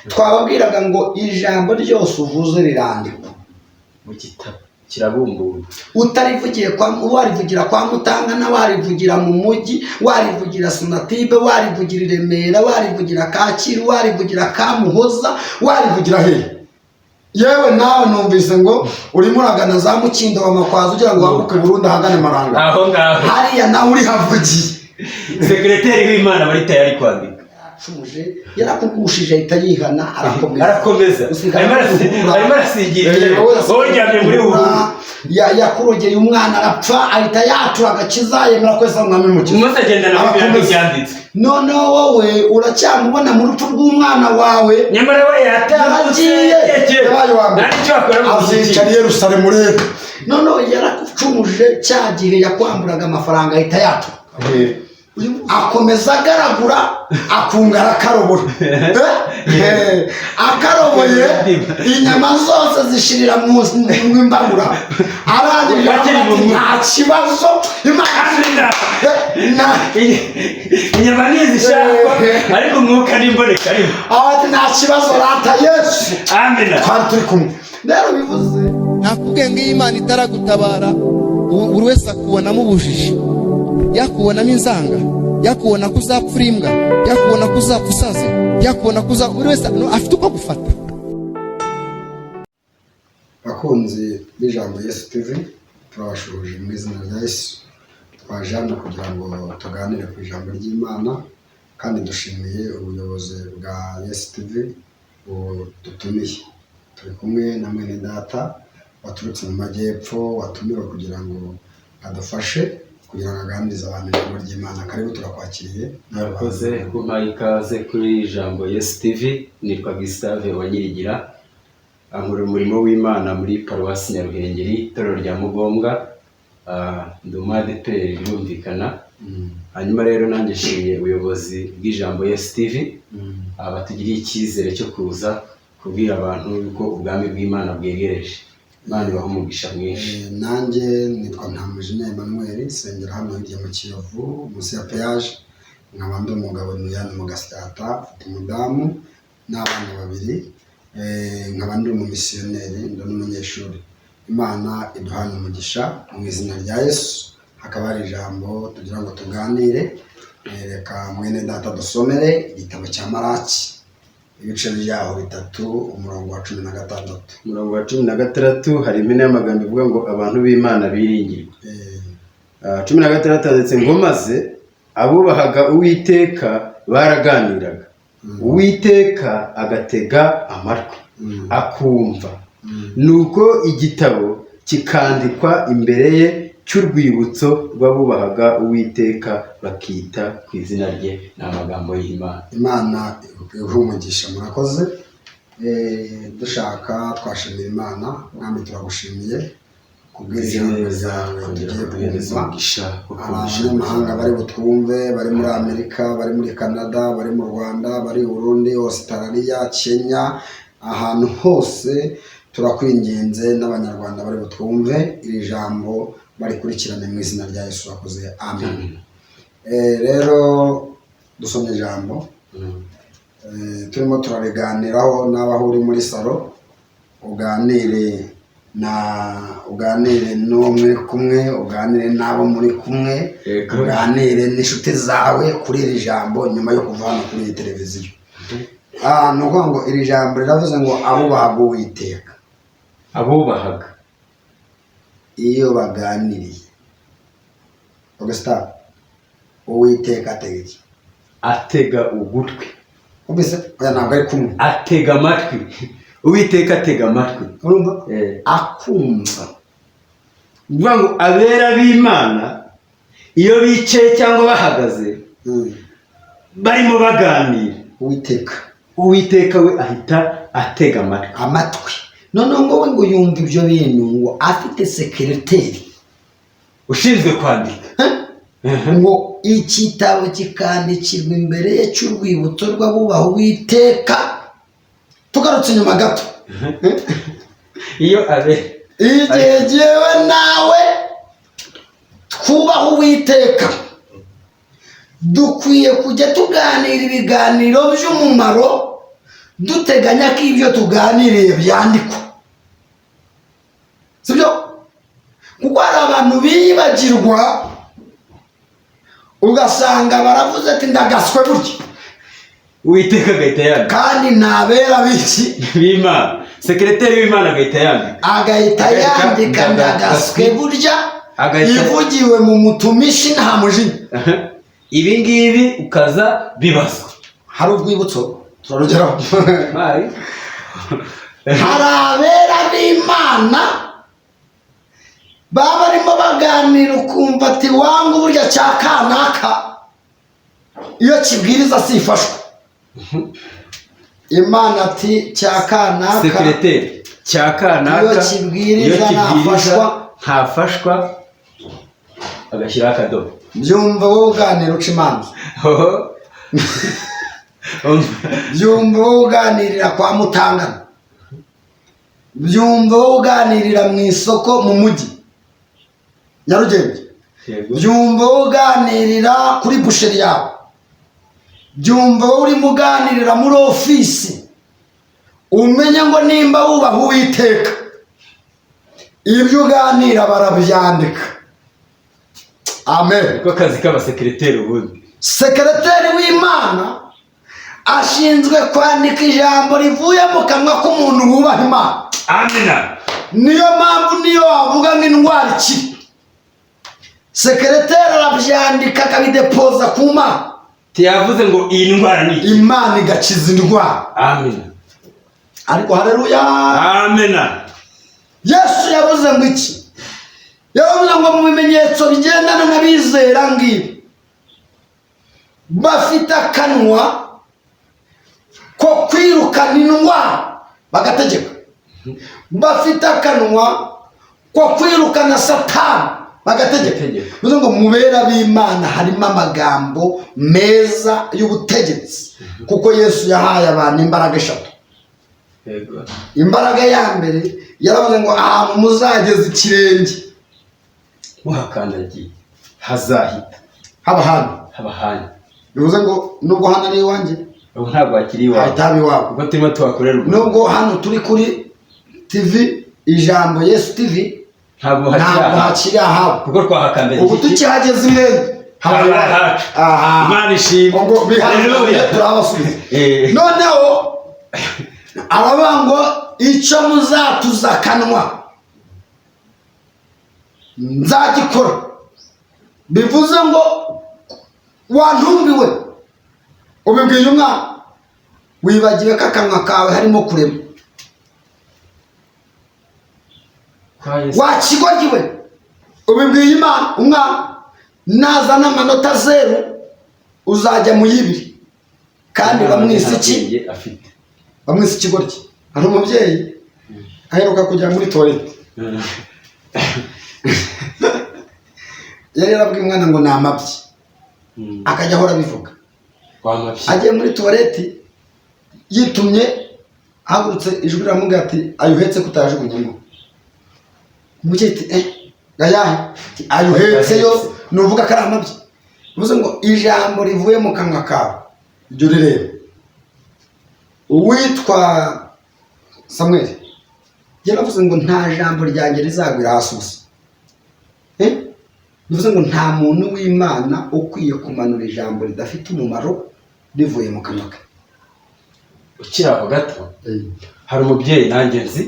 Twababwiraga ngo ijambo ryose uvuze rirandikwa mu gitabo, kirabumbuwe. Utarivugiye kwa, warivugira kwa Mutangana, warivugira mu mujyi, warivugira Sonatube, warivugira i Remera, warivugira Kacyiru, warivugira Kamuhoza, warivugira hehe. Yewe, nawe numvise ngo urimo uragana za Mukindo wa Makwaza, ugira ngo wambuke Burundu ahagane Maranga. Aho ngaho. Hariya nawe urihavugiye. Sekereteri w'Imana bari tayari kwandika. Acumuje, yarakugushije, ahita yihana, arakomeza. Arakomeza. Usigara uhura. Arimo arasingira. Wowe. Wowe uryamye muri ubu. Yakurogeye umwana arapfa, ahita yatura agakiza, yemera ko Yesu ari umwami n'umukiza. Umunsi agenda na Bibiliya. Arakomeza. Byanditse. Noneho wowe uracyamubona mu rupfu rw'umwana wawe. Nyamara we yatambutse. Yaragiye, yabaye uwa mbere. Nta n'icyo wakora mu Azicara muziki. i Yerusalemu. Rero noneho yaragucumuje cya gihe yakwamburaga amafaranga, ahita yatura, akomeza agaragura, akunga, arakarobora. Akaroboye, inyama zose zishirira mu imbabura, arangije Bakiri mu aravuga ati, mwuka. "Nta kibazo, Imana." Amina. Inyama ntizishakwa, ariko umwuka n'imboneka rimwe. Aho ati: "Nta kibazo, rata Yesu." Amina. Twari turi kumwe rero, bivuze Nakubwiye ngo iyo Imana itaragutabara, buri wese akubonamo ubujiji, yakubonamo inzanga, yakubona ko uzapfa uri imbwa, yakubona ko uzapfa usaze, yakubona ko uza buri wese no, afite uko agufata. Bakunzi b'Ijambo Yesu TV, turabashuhuje mu izina rya Yesu. Twaje hano kugira ngo tuganire ku ijambo ry'Imana, kandi dushimiye ubuyobozi bwa Yesu TV budutumiye. Turi kumwe na mwene data waturutse mu majyepfo, watumiwe kugira ngo adufashe, kugira ngo aganirize abantu ijambo ry'Imana. Karibu, turakwakiriye. Murakoze kumpa ikaze kuri Ijambo Yesu TV. Nitwa Gustave wa Nyirigira, nkora umurimo w'Imana muri Paruwasi Nyaruhengeri, itorero rya Mugombwa. Ndi umu ADEPR, birumvikana. Hanyuma rero nanjye nshimiye ubuyobozi bw'Ijambo Yesu TV, batugiriye icyizere cyo kuza kubwira abantu yuko ubwami bw'Imana bwegereje. Imana ibahe umugisha mwinshi. Nanjye nitwa Ntamujinya Emmanuel, nsengera hano hirya mu Kiyovu, munsi ya peyaje, nkaba ndi umugabo nuyane mu Gasyata, mfite umudamu n'abana babiri. Nkaba ndi umumisiyoneri, ndi n'umunyeshuri. Imana iduhane umugisha mu izina rya Yesu. Hakaba hari ijambo tugira ngo tuganire. Reka mwene data dusomere igitabo cya Maraki, ibice byaho bitatu, umurongo wa 16. Umurongo wa 16, hari impine y'amagambo ivuga ngo abantu b'Imana biringirwa. 16 handitse ngo: "Maze abubahaga Uwiteka baraganiraga, Uwiteka agatega amatwi, akumva. Nuko igitabo kikandikwa imbere ye cy'urwibutso rw'abubahaga Uwiteka, bakita ku izina rye." Ni amagambo y'Imana. Imana ihe umugisha, murakoze. Dushaka twashimira Imana. Mwami, turagushimiye kubw'iri jambo neza ryawe kongera tugiye kuduhereza kumva. umugisha wo Hari kumva. abanyamahanga bari butwumve, bari muri Amerika, bari muri Canada, bari mu Rwanda, bari i Burundi, Australia, Kenya, ahantu hose. Turakwinginze, n'Abanyarwanda bari butwumve iri jambo barikurikirane mu izina rya Yesu. Wakoze, amen. Rero dusomye ijambo. Turimo turariganiraho n'abaho uri muri salo, uganire n'uwo muri kumwe, uganire n'abo muri kumwe, uganire n'inshuti zawe kuri iri jambo nyuma yo kuva hano kuri iyi televiziyo. Ni ukuvuga ngo iri jambo riravuze ngo abubahaga Uwiteka, Abubahaga. iyo baganiriye, Augustin, Uwiteka atega iki? Atega ugutwi. Ubise oya, ntabwo ari kumwe. Atega amatwi, Uwiteka atega amatwi. Urumva? Akumva. Ni ukuvuga ngo abera b'Imana iyo bicaye cyangwa bahagaze, barimo baganira, Uwiteka, Uwiteka we ahita atega amatwi. Amatwi. Noneho ngo we ngo yumva ibyo bintu, ngo afite sekereteri ushinzwe kwandika. Ngo igitabo kikandikirwa imbere ye cy'urwibutso rw'abubaha Uwiteka. Tugarutse inyuma gato, iyo abe igihe jyewe nawe twubaha Uwiteka, dukwiye kujya tuganira ibiganiro by'umumaro. Duteganya ko ibyo tuganiriye byandikwa, sibyo? Kuko hari abantu biyibagirwa, ugasanga baravuze ati: "Ndagaswe burya." Uwiteka agahita yandika. Kandi ntabera biki? B'Imana. Sekereteri w'Imana agahita yandika. Agahita Agahita yandika: "Ndagaswe burya." Ivugiwe mu mutumishi nta mujinya. Ibi ngibi ukaza bibazwa. Hari urwibutso, turarugeraho. Mari. Hari abera b'Imana baba barimo baganira, ukumva ati: "Wangu burya cya kanaka iyo kibwiriza sifashwe." Imana ati: "Cya kanaka." Sekereteri cya kanaka. Iyo kibwiriza iyo kibwiriza ntafashwa. Ntafashwa, agashyiraho akadomo. Byumva wowe uganira uca imanza. Byumva wowe uganirira kwa Mutangana. Byumva wowe uganirira mu isoko mu mujyi Nyarugenge. Byumva wowe uganirira kuri boucherie yawe. Byumva wowe urimo uganirira muri ofisi. Umenye ngo nimba wubaha Uwiteka, ibyo uganira barabyandika. Amen. Niko akazi k'abasekereteri ubundi. Sekereteri w'Imana ashinzwe kwandika ijambo rivuye mu kanwa k'umuntu wubaha Imana. Amina. Niyo mpamvu niyo wavuga nk'indwara ikiri, sekereteri arabyandika, akabidepoza ku Mana. Tiyavuze ngo iyi ndwara ni iki? Imana igakiza indwara. Amina. Ariko hareruya! Amina. Yesu yavuze ngo iki? Yavuze ngo mu bimenyetso bigendana n'abizera ngibi: bafite akanwa ko kwirukana indwara bagategeka, bafite akanwa ko kwirukana Satani bagategeka. Bagategeka. Bivuze ngo mu bera b'Imana harimo amagambo meza y'ubutegetsi, kuko Yesu yahaye abantu imbaraga eshatu. Imbaraga ya mbere yaravuze ngo ahantu muzageza ikirenge muhakandagiye hazahita haba hano. Haba hanyu. Bivuze ngo nubwo hano ari iwanjye, ubu ntabwo hakiri iwawe. Hahita haba iwawe. Kuko turimo tuhakorera umurimo. Nubwo hano turi kuri TV Ijambo Yesu TV, ntabwo hakiri ntabwo ahawe, hakiri ahawe, kuko twahakandagiye. Ubu tukihageze ibirenge haba haba iwawe. ahacu. Aha. Imana ishimwe. Ubwo bihangane. Haleluya. Turabasubiza. Noneho aravuga ngo icyo muzatuza akanwa nzagikora. Bivuze ngo wantumbiwe, ubibwiye umwana, wibagiwe ko akanwa kawe harimo kurema. Kwa Yesu. Wakigoryiwe, ubibwiye Imana, umwana nazana amanota 0 uzajya mu yibiri, kandi bamwise iki? Nta bwenge afite. Bamwise ikigoryi. Hari umubyeyi aheruka kujya muri toilette, yari yarabwiye umwana ngo ni amabyi, akajya ahora abivuga. Wamabyi. Agiye muri toilette yitumye, ahagurutse, ijwi riramubwira ati: "Ayo uhetse kutayajugunyamo?" Umubyeyi ati: "Eh, ayahe?" Ati: "Ayo uhetse yo nuvuga ko ari amabyi." Bivuze ngo ijambo rivuye mu kanwa kawe jya urireba. Uwitwa Samweli yaravuze ngo nta jambo ryanjye rizagwira hasi ubusa. Eh? Bivuze ngo nta muntu w'Imana ukwiye kumanura ijambo ridafite umumaro rivuye mu kanwa ke. Ukiri aho gato, hari umubyeyi nanjye nzi.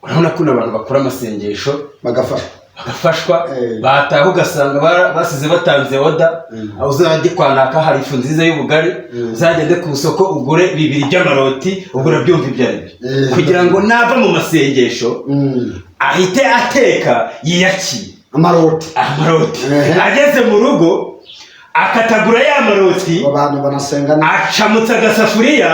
Urabona ko abantu bakora amasengesho bagafashwa, bagafashwa, Eh. bataha ugasanga basize batanze order: aho uzajye kwa naka hari ifu nziza y'ubugari, uzagende ku isoko ugure bibiri by'amaroti. Ubwo urabyumva ibyo ari byo, kugira ngo nava mu masengesho ahite ateka yiyakire. Amaroti. Amaroti. Eh. Ageze mu rugo akatagura ya maroti, Abo bantu banasenga neza. Acamutse agasafuriya,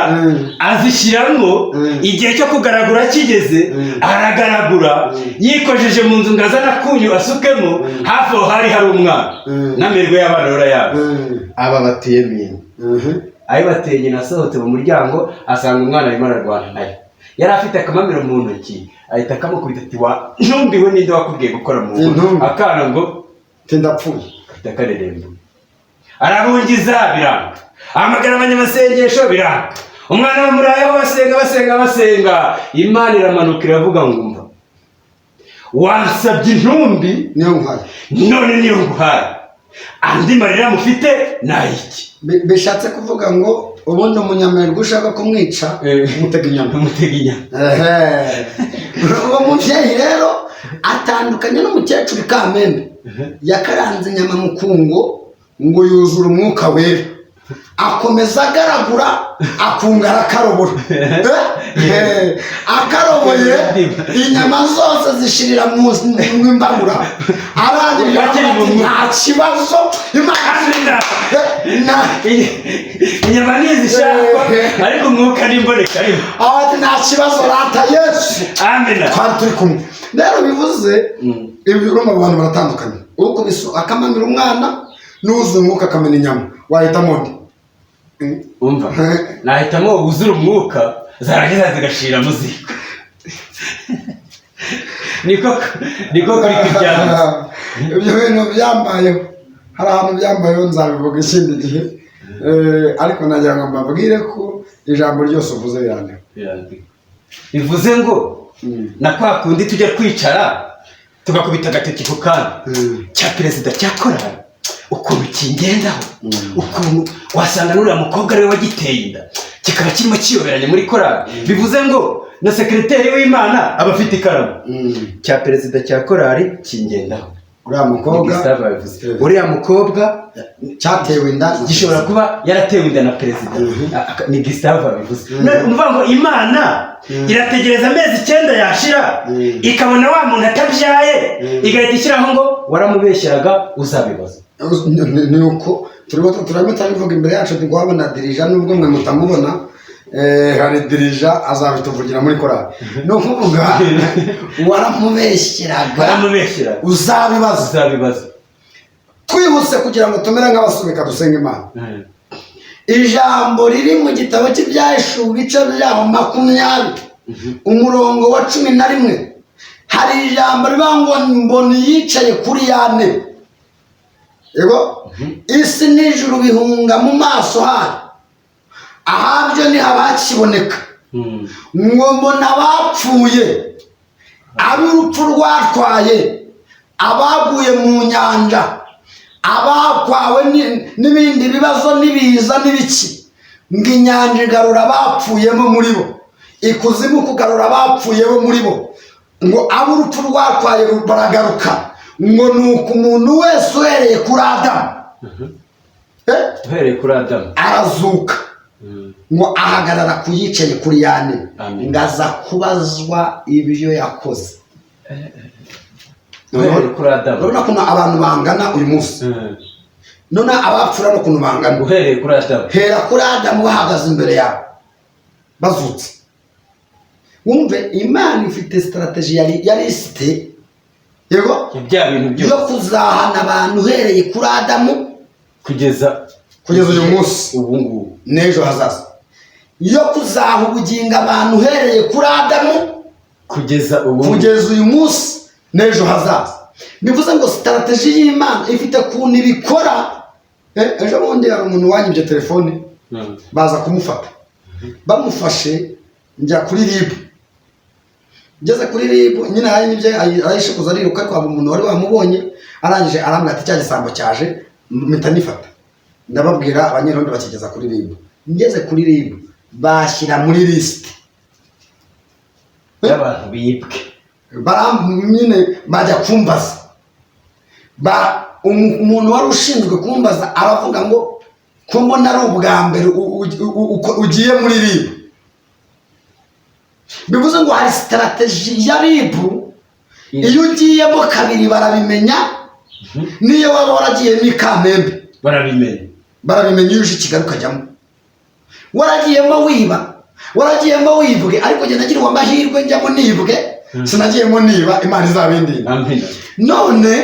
azishyiramo. Igihe cyo kugaragura kigeze, aragaragura, yikojeje mu nzu ngo azane akunyu asukemo. Hafi aho hari hari umwana, n'amerwe y'abana urayazi. Aba batuye mine, ayo bateye nyina. Asohotse mu muryango asanga umwana arimo ararwana nayo, yari afite akamamiro mu ntoki, ahita akamukubita ati: "Wa ntumbiwe, ninde wakubwiye gukora mu nkono?" Intumbi. Akana ngo Ati: "Ndapfuye." Gahita kareremba, arabungiza biranga. Ahamagara abanyamasengesho, biranga. Umwana bamurayeho, basenga, basenga, basenga. Imana iramanuka iravuga ngo: "Umva, wansabye intumbi, Niyo nkwari. none niyo nguhaye. Andi marira mufite ni ayiki?" Bishatse kuvuga ngo ubundi umunyamerwe ushaka kumwica, umutega inyama. Umutega inyama. Ehe. Uwo mubyeyi rero atandukanye n'umukecuru Kamembe yakaranze inyama mu kungo ngo yuzura umwuka wera, akomeza agaragura, akunga arakarobora. Akaroboye inyama zose zishirira mu imbabura, arangije Bakiri mu aravuga ati, "Nta kibazo Imana." Amina. Na Inyama ntizishakwa, ariko umwuka n'imboneka rimwe. Aho ati: "Nta kibazo rata Yesu." Amina. Twari turi kumwe rero. Bivuze ibi, urumva abo bantu baratandukanye: ukubise akamamira umwana n'uzuye umwuka akamena inyama. Wahitamo undi? Umva, nahitamo wuzura umwuka, zarangiza zigashira mu ziko. Niko kuri kubyanga. Ibyo bintu byambayeho, hari ahantu byambayeho, nzabivuga ikindi gihe. Ariko nagira ngo mbabwire ko ijambo ryose uvuze birandika. Birandika. Bivuze ngo na kwa kundi tujya kwicara tugakubita agatoki ku kandi cya perezida cya korali, ukuntu kingendaho, ukuntu wasanga n'uriya mukobwa ariwe wagiteye inda, kikaba kirimo kiyoberanye muri korali. Bivuze ngo na sekereteri w'Imana aba afite ikaramu. Cya perezida cya korali kingendaho. Uriya Ni mukobwa. Gustave yabivuze. Uriya mukobwa cyatewe inda na gishobora kuba yaratewe inda na perezida. Ni Gustave wabivuze. None umva ngo Imana irategereza amezi 9 yashira, ikabona wa muntu atabyaye, igahita ishyiraho ngo waramubeshyeraga, uzabibaza. Ni uko turimo turimo turabivuga. Imbere yacu ndi kuhabona dirija, nubwo mwe mutamubona. Hari dirija azabituvugira muri korali. Ni ukuvuga waramubeshyeraga, Waramubeshyeraga, uzabibaza. Uzabibaza. Twihuse kugira ngo tumere nk'abasubika dusenga Imana. Ijambo riri mu gitabo cy'Ibyahishuwe, ibice byaho 20, umurongo wa 11, hari ijambo rivuga ngo: "Mbona yicaye kuri ya ntebe." Yego, isi n'ijuru bihunga mu maso hayo, ahabyo ntihabakiboneka. Ngo mbona abapfuye, ab'urupfu rwatwaye, abaguye mu nyanja, abakwawe n'ibindi bibazo n'ibiza n'ibiki. Ngo inyanja igarura abapfuyemo muri bo, ikuzimu kugarura abapfuyemo muri bo, ngo ab'urupfu rwatwaye baragaruka. Ngo ni uko umuntu wese uhereye kuri Adamu, Uhereye kuri Adamu, arazuka, ngo ahagarara ku yicaye kuri ya ntebe, Amen. ngo aza kubazwa ibyo yakoze. Uhereye kuri Adamu. Urabona ukuntu abantu bangana uyu munsi? None abapfura n'ukuntu bangana. Uhereye kuri Adamu. Hera kuri Adamu, bahagaze imbere yawe bazutse. Wumve, Imana ifite strategy ya liste, yego, Bya bintu yo byose kuzahana abantu uhereye kuri Adamu kugeza kugeza uyu munsi ubu ngubu n'ejo hazaza, yo kuzaha ubugingo abantu uhereye kuri Adamu kugeza ubu ngubu. kugeza uyu munsi n'ejo hazaza. Bivuze ngo strategy y'Imana ifite ukuntu ibikora. Ejo bundi hari umuntu wanyibye telefone, baza kumufata. Bamufashe njya kuri RIB. Ngeze kuri RIB nyine, aranyibye arayishikuza ariruka, ariko haba umuntu wari wamubonye. Arangije arambwira ati: "Cya gisambo cyaje." Mpita nifata, ndababwira, abanyerondo bakigeza kuri RIB. Ngeze kuri RIB bashyira muri lisite y'abantu bibwe. Nyine bajya kumbaza. Umuntu wari ushinzwe kumbaza aravuga ngo: "Ko mbona ari ubwa mbere ugiye muri RIB?" Bivuze ngo hari strategy ya RIB: iyo ugiyemo kabiri barabimenya, niyo waba waragiyemo i Kamembe barabimenya. Barabimenya. Iyo uje i Kigali ukajyamo waragiyemo wiba, waragiyemo wibwe, ariko njye nagiriwe amahirwe njyamo nibwe, sinagiyemo niba. Imana izabindinda. Amen. None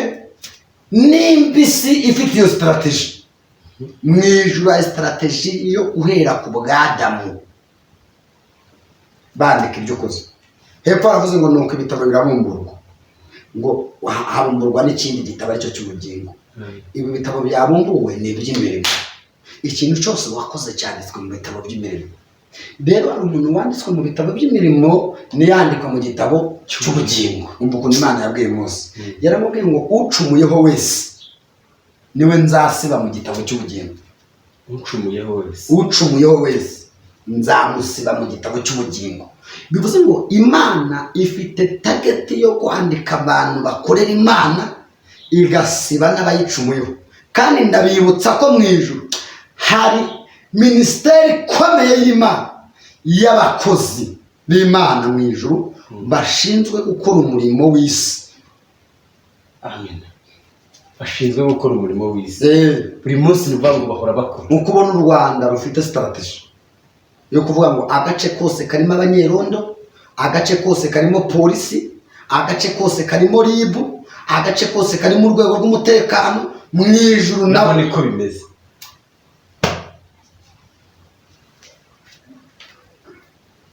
nimba isi ifite iyo strategy, mu ijuru hari strategy yo guhera ku bw'Adamu bandika ibyo ukoze. Hepfo haravuze ngo: "Nuko ibitabo birabumburwa." Ngo habumburwa n'ikindi gitabo, aricyo cy'ubugingo. Ibi bitabo byabumbuwe ni iby'imirimo. Ikintu cyose wakoze cyanditswe mu bitabo by'imirimo. Rero hari umuntu wanditswe mu bitabo by'imirimo ntiyandikwa mu gitabo cy'ubugingo. Umva ukuntu Imana yabwiye Mose, yaramubwiye ngo ucumuyeho wese niwe nzasiba mu gitabo cy'ubugingo. Ucumuyeho wese. Ucumuyeho wese nzamusiba mu gitabo cy'ubugingo. Bivuze ngo Imana ifite target yo kwandika abantu bakorera Imana, igasiba n'abayicumuyeho. Kandi ndabibutsa ko mu ijuru hari minisiteri ikomeye y'Imana y'abakozi b'Imana mu ijuru bashinzwe gukora umurimo w'isi. Amen. Bashinzwe gukora umurimo w'isi buri munsi, ni ukuvuga ngo bahora bakora. Nkuko ubona u Rwanda rufite strategy yo kuvuga ngo agace kose karimo abanyerondo, agace kose karimo polisi, agace kose karimo RIB, agace kose karimo urwego rw'umutekano, mu ijuru nabo nabo niko bimeze.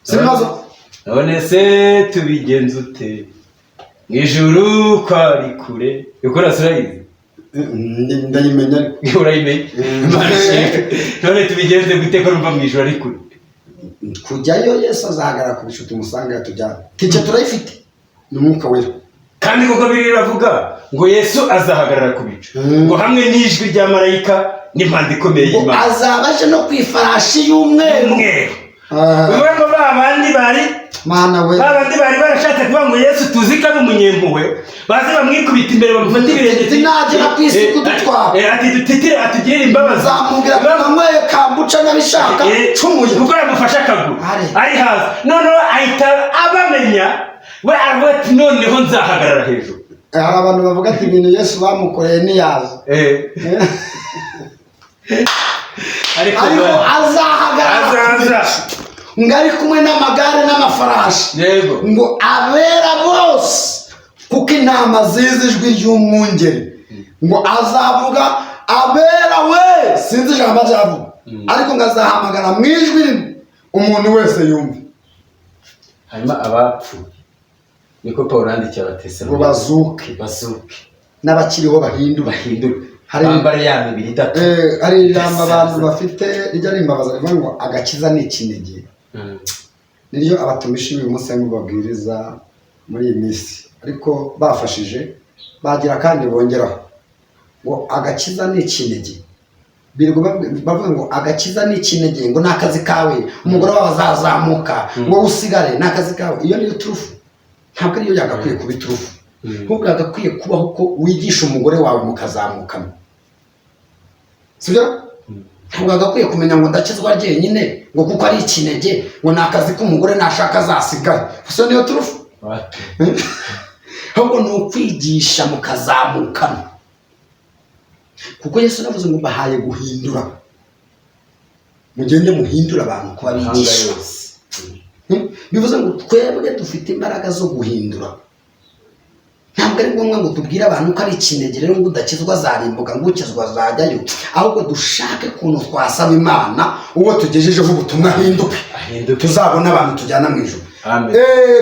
Si ibibazo? None se tubigenza ute mu ijuru ko ari kure? Ikora surayizi. Ndayimenya ariko. Urayimenya. Imana ishimwe. None tubigenze gute ko numva mu ijuru ari kure? Kujyayo, Yesu azahagarara ku bicu tumusange tujyane. Tike turayifite, ni Umwuka Wera. Kandi koko Bibiliya iravuga ngo Yesu azahagarara ku bicu, ngo hamwe n'ijwi rya marayika n'impanda ikomeye ngo y'Imana, azaba aje no ku ifarashi y'umweru. Umweru. Ah, bivuga ngo ba bandi bari Mana we! ba bandi bari barashatse kuvuga ngo Yesu tuzi ko ari umunyempuhwe, baze bamwikubita imbere, bamufate ibirenge. Ati, "Nagera ku isi kudutwara." Ati dutitire atugirire imbabazi. Zamubwira ko nanyweye kambuca n'abishaka cumuye. Kuko yamufashe akaguru Ari. ari hasi, noneho ahita abamenya, we aravuga ati noneho nzahagarara hejuru. Hari abantu bavuga ati ibintu Yesu bamukoreye ntiyaza. Ariko ariko azahagarara ku Azaza. bicu ngo ari kumwe n'amagare n'amafarashi, ngo abera bose, kuko intama zizi ijwi ry'umwungeri, ngo azavuga abera we, sinzi ijambo azavuga, ariko ngo azahamagara mu ijwi rimwe umuntu wese yumve. Hanyuma abapfuye, niko Paul yandikiye ngo Abatesalonike, bazuke, bazuke, n'abakiriho bahindure, bahindure, Hari bambare ya mibiri idapfa. Hari ijambo abantu bafite rijya rimbabaza rivuga ngo agakiza ni ikinege. Niryo abatumishi uyu munsi barimo babwiriza muri iyi minsi, ariko bafashije bagira kandi bongeraho ngo agakiza ni ikinege. Birirwa bavuga ngo agakiza ni ikinege, ngo ni akazi kawe, umugore wawe azazamuka, ngo usigare, ni akazi kawe. Iyo niyo turufu, ntabwo ariyo yagakwiye kuba iturufu. Ahubwo yagakwiye kubaho ko wigisha umugore wawe mukazamukana, sibyo? Ntabwo yagakwiye kumenya ngo ndakizwa jyenyine, ngo kuko ari ikinege, ngo ni akazi k'umugore, nashaka azasigare. Gusa niyo turufu. Wapi. Ahubwo ni ukwigisha mukazamukana, kuko Yesu navuze ngo bahaye guhindura, mugende muhindure abantu kuba amahanga abigisha yose. Bivuze ngo twebwe dufite imbaraga zo guhindura. Ntabwo ari ngombwa ngo tubwire abantu ko ari ikinege rero, ngo udakizwa azarimbuka, ngo ukizwa azajyayo. Ahubwo dushake ukuntu twasaba Imana uwo tugejejeho ubutumwa ahinduke, ahinduke, tuzabona abantu tujyana mu ijuru. Amen.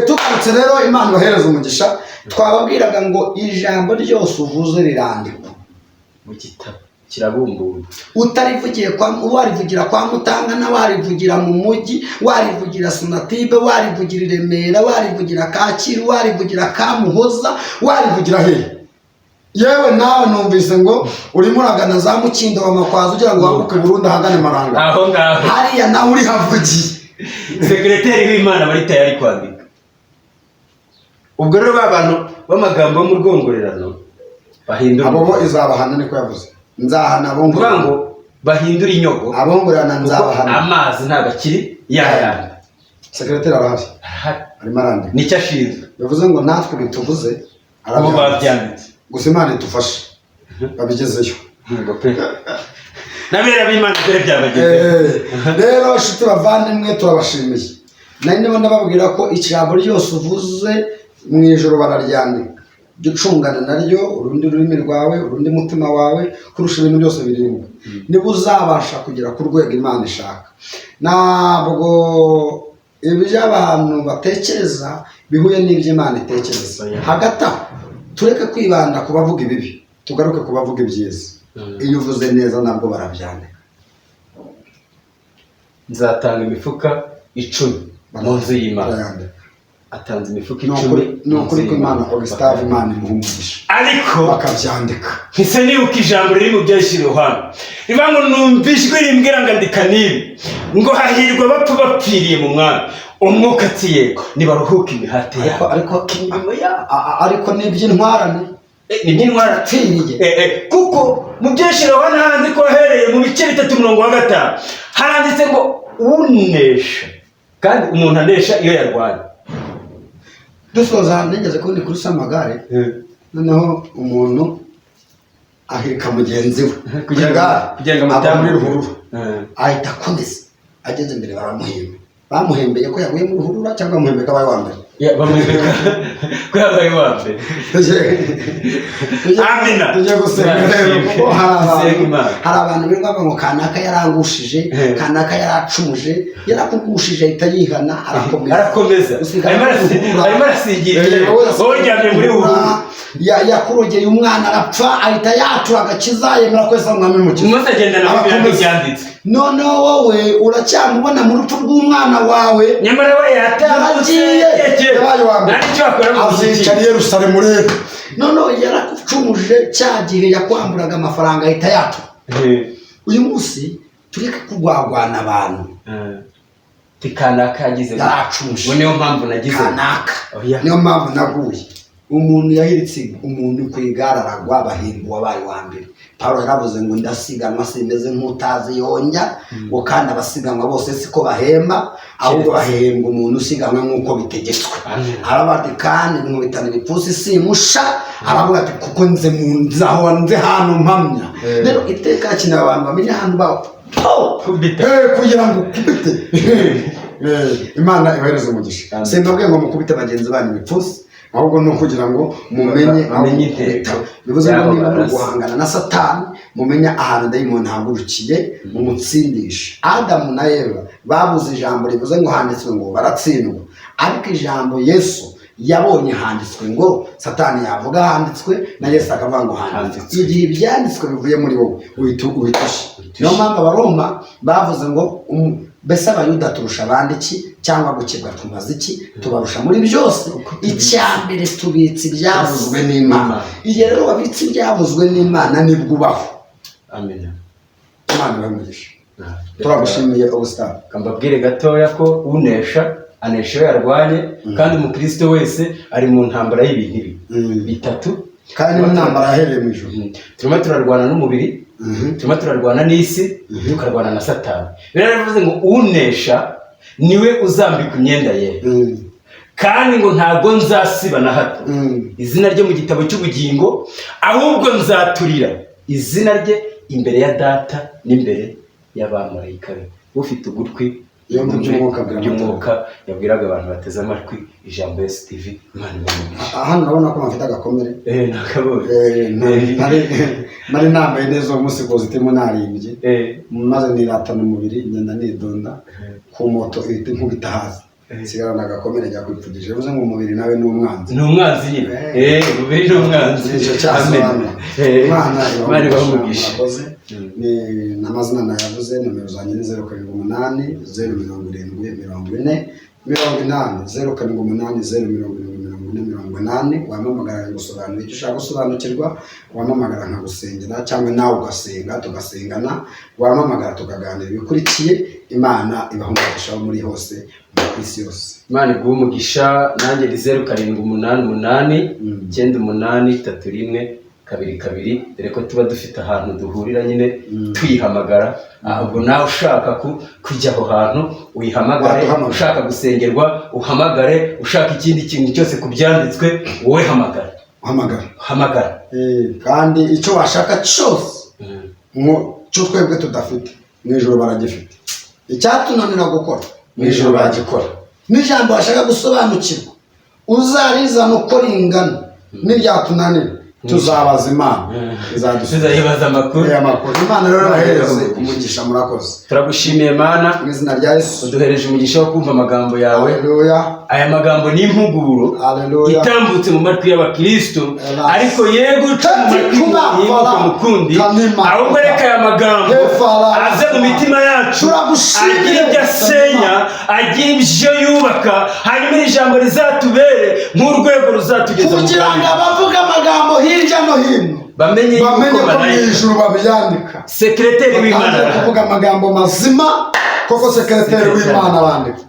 Tugarutse rero, Imana ibahereze umugisha. Twababwiraga ngo ijambo ryose uvuze rirandikwa mu gitabo kirabumbuye. Utarivugiye kwa, warivugira kwa Mutangana, warivugira mu mujyi, warivugira Sonatibe, warivugira i Remera, warivugira Kacyiru, warivugira Kamuhoza, warivugira hehe, yewe nawe numvise ngo urimo uragana za Mukindo wa Makwaza ugira ngo wambuke burundu ahagane Maranga, aho ngaho, hariya nawe urihavugiye. Sekereteri w'Imana bari tayari kwandika. Ubwo rero ba bantu b'amagambo yo mu rwongorerano bahindura Abo bo izabahana, niko yavuze, nzahana kuvuga abongorerana. ngo bahindure inyogo, Abongorerana kuko nzabahana. amazi ntabwo akiri yayandi. Sekereteri arahari. Arahari. Arimo arandika. Nicyo ashinzwe. Bivuze ngo natwe bituvuze Ubu arabyanditse. Babyanditse. Gusa Imana idufashe babigezeyo. Ngo pe n'abera b'Imana dore byabagezeho. Rero inshuti bavandimwe, turabashimiye. Nari ndimo ndababwira ko ijambo ryose uvuze mu ijoro bararyandika. Jya ucungana naryo, urundi rurimi rwawe, urundi mutima wawe, kurusha ibintu byose birindwi, niba uzabasha kugera ku rwego Imana ishaka. Ntabwo ibyo abantu batekereza bihuye n'ibyo Imana itekereza. Hagati aho tureke kwibanda ku bavuga ibibi, tugaruke ku bavuga ibyiza. Iyo uvuze neza nabwo barabyandika. Nzatanga imifuka 10 mu nzu y'Imana. Barayandika. Atanze imifuka Ni 10 ni mu nzu ukuri ko y'Imana. Imana, Augustave, Imana imuha umugisha. Ariko Bakabyandika. Mpise nibuka ijambo riri mu Byahishuriwe Yohana rivuga ngo: "Numva ijwi rimbwira ngo andika n'ibi ngo: hahirwa abapfa bapfiriye mu Mwami." Umwuka ati: "Yego, nibaruhuke imihate Ariko yabo, ariko imirimo yabo." Ariko n'iby'intwarane. Ni iby'intwara. Apfiriye. Kuko mu Byahishuriwe Yohana handitse ko ahereye mu bice 3 umurongo wa 5 haranditse ngo: "Unesha." Kandi umuntu anesha iyo yarwanye. Dusoza, nigeze kubona kuri amagare, noneho umuntu ahirika mugenzi we Kugira ngo igare, kugira ngo ava muri amutambuke. ruhurura, ahita akomeza, ageze imbere baramuhemba. Bamuhembeye ko yaguye muri ruhurura cyangwa bamuhembeye ko abaye uwa mbere? Ya, bamwereka ko yabaye uwa mbere. Amina. Tujye gusenga Imana rero, ishimwe. kuko hari Dusenga abantu Imana. hari abantu birirwa bavuga ngo kanaka yarangushije, kanaka yaracumuje, yarakugushije ahita yihana, arakomeza. Arakomeza. Usigara Arimo muri ruhurura. arimo arasingira. Wowe Wowe uryamye muri ruhurura. Yakurogeye umwana arapfa, ahita yatura agakiza, yemera ko Yesu ari umwami n'umukiza. Umunsi agenda na Bibiliya Arakomeza. nk'ibyanditswe. Noneho wowe uracyamubona mu rupfu rw'umwana wawe. Nyamara we yatambutse. Yaragiye, yabaye uwa mbere. Nta n'icyo wakora mu Azicara muziki. i Yerusalemu rero. Noneho yaragucumuje cya gihe yakwamburaga amafaranga, ahita yatura. Uyu munsi tureke kurwagwana abantu. Ti kanaka yagize gutya. Yaracumuje. Ngo niyo mpamvu nagize. Kanaka. Oya. Niyo mpamvu naguye. Umuntu yahiritse umuntu ku igare aragwa, bahemba uwabaye uwa mbere. Paul yaravuze ngo: "Ndasiganwa simeze nk'utazi yonjya," ngo kandi abasiganwa bose siko bahemba, ahubwo bahembwa umuntu usiganwa nk'uko bitegetswe. Amen. Aravuga ati: "Kandi nkubitana ibipfunsi simusha." Aravuga ati: "Kuko nze mu nzaho nze hantu mpamya." Rero iteka hakenewe abantu bamenya ahantu ba Kubita. Kugira ngo ukubite. Imana ibahereze umugisha. Amen. Simbabwiye ngo mukubite bagenzi banyu ibipfunsi, ahubwo ni ukugira ngo mumenye aho Bamenye mukubita. intego Bivuze ngo y'aho niba muri barasa. guhangana na Satani, mumenye ahantu dayimoni ahagurukiye, mumutsindishe. Adamu na Eva babuze ijambo rivuze ngo handitswe ngo, baratsindwa. Ariko ijambo Yesu yabonye handitswe ngo, Satani yavuga handitswe, na Yesu akavuga ngo handitswe. Handitswe. Igihe ibyanditswe bivuye muri wowe, uhita ushya. Niyo mpamvu Abaroma bavuze ngo mbese Abayuda turusha abandi iki? Cyangwa gukebwa tumaze iki? Tubarusha muri byose, icya mbere tubitse ibyavuzwe n'Imana. Igihe rero wabitse ibyavuzwe n'Imana, nibwo ubaho. Amina. Imana ibahe umugisha. Turagushimiye, Augustin. Mbabwire gatoya ko unesha anesha iyo yarwanye, kandi umukristo wese ari mu ntambara y'ibintu ibi bitatu. Kandi n'intambara yahereye mu ijuru. Turimo turarwana n'umubiri, turimo turarwana n'isi, tukarwana na Satani. Rero bivuze ngo unesha niwe uzambikwa imyenda ye, kandi ngo ntabwo nzasiba na hato izina rye mu gitabo cy'ubugingo, ahubwo nzaturira izina rye imbere ya Data n'imbere y'abamarayika be. Ufite ugutwi Yumva iby'Umwuka abwira iby'Umwuka yabwiraga abantu bateze amatwi Ijambo Yesu TV. Imana ibahe. Hano urabona ko bafite agakomere. Nakabonye. Nari nambaye neza uwo munsi, kositimu, narimbye, maze niratana umubiri, ngenda nidonda ku moto, ihita inkubita hasi, nsigarana agakomere, njya kwipfugisha. Bivuze ngo umubiri nawe ni umwanzi. Ni umwanzi nyine. Umubiri ni umwanzi. Nicyo cyasobanura. Imana Imana ibahe umugisha. Murakoze. Ni n'amazina nayavuze. Nomero zanjye ni 0780 070 40 80, 0780 070 40 80. Wampamagara gusobanura icyo ushaka gusobanukirwa, wampamagara nkagusengera, cyangwa nawe ugasenga tugasengana, wampamagara tukaganira ibikurikiye. Imana ibaha umugisha aho muri hose ku isi yose. Imana iguhe umugisha. Nanjye ni 0788 983122, dore ko tuba dufite ahantu duhurira nyine tuyihamagara. Ubwo nawe ushaka kujya aho hantu uyihamagare. Waduhamagara. Ushaka gusengerwa uhamagare, ushaka ikindi kintu cyose ku byanditswe, wowe hamagara. Uhamagara. Hamagara. Kandi icyo washaka cyose mu cyo twebwe tudafite, mu ijoro baragifite. Icyatunanira gukora, Mu ijoro baragikora. N'ijambo washaka gusobanukirwa, uzarizana uko ringana, n'iryatunanira. Tuzabaza Imana, izadusubiza. Tuzayibaza amakuru. Aya makuru Imana rero ibahereze umugisha, murakoze. Turagushimiye Mana. Mu izina rya Yesu. Uduhereje umugisha wo kumva amagambo yawe. Haleluya. Aya magambo ni impuguro Haleluya. itambutse mu matwi y'abakristo, Amen. ariko ye guca mu matwi Kuba yibuka fara. mukundi, Kanima. ahubwo reka aya magambo Hefara. aze mu mitima yacu, Turagushimiye. agire ibyo asenya, agire ibyo yubaka, hanyuma iri jambo rizatubere nk'urwego ruzatugeza mu Kugira ngo bwami. abavuga amagambo hirya no hino bamenye yuko bamenye ko mu malayika ijuru babyandika, sekereteri w'Imana batangiye arahari. kuvuga amagambo mazima, koko sekereteri w'Imana bandika.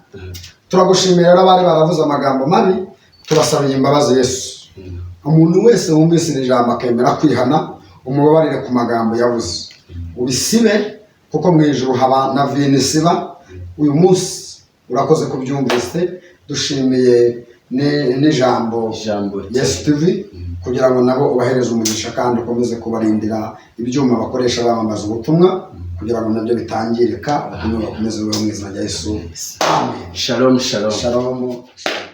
Turagushimiye rero, abari baravuze amagambo mabi tubasabiye imbabazi. Yesu, umuntu wese wumvise iri jambo akemera kwihana, umubabarire ku magambo yavuze, ubisibe, kuko mu ijuru haba na vino isiba. Uyu munsi urakoze kubyumvise. Dushimiye n'ijambo Ijambo. Yesu TV, kugira ngo nabo ubahereze umugisha kandi ukomeze kubarindira ibyuma bakoresha bamamaza ubutumwa, kugira ngo nabyo bitangirika, ubutumwa bakomeze bubeho mu izina rya Yesu, amen. Shalom, shalom. Shalom, shalom.